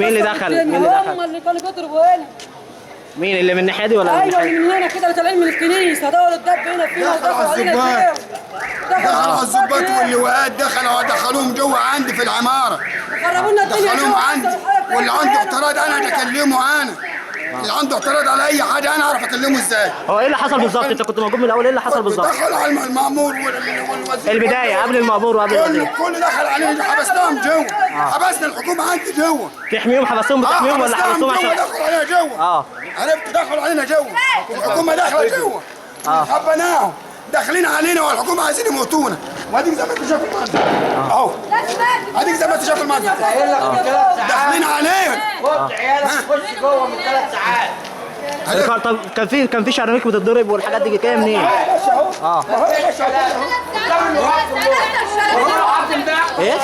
مين اللي دخل؟ مين اللي دخل؟ هم اللي كانوا بيضربوا هنا. مين اللي من الناحية دي ولا من ايوه الناحية اللي من هنا كده، اللي طالعين من الكنيسة دوروا الدب هنا فينا دخلوا ودخلوا على علينا الظباط. البيت. دخلوا على الظباط واللواءات، دخلوا دخلوهم جوه عندي في العمارة، خربوا لنا الدنيا دخلوهم جوه. عندي. واللي عنده اعتراض انا اكلمه، انا اللي عنده اعتراض على اي حاجة انا اعرف اكلمه ازاي. هو ايه اللي حصل بالظبط؟ انت كنت موجود من الاول، ايه اللي حصل بالظبط؟ دخلوا على المأمور والوزير. البداية قبل المأمور وقبل كله الوزير. كله دخل علينا، حبسناهم جوه، حبسنا الحكومة عندي جوه. تحميهم؟ حبسوهم بتحميهم ولا حبسناهم حبسوهم جوه، عشان دخلوا علينا جوه. عرفت؟ دخلوا علينا جوه، الحكومة داخله جوه. حبناهم داخلين علينا والحكومة عايزين يموتونا. واديك زي ما انت شايف المنظر اهو، اديك زي ما انت شايف المنظر، داخلين علينا. خد عيالك خش جوه من 3 ساعات. طب كان في شراميك بتتضرب والحاجات دي جاية منين؟ ايه؟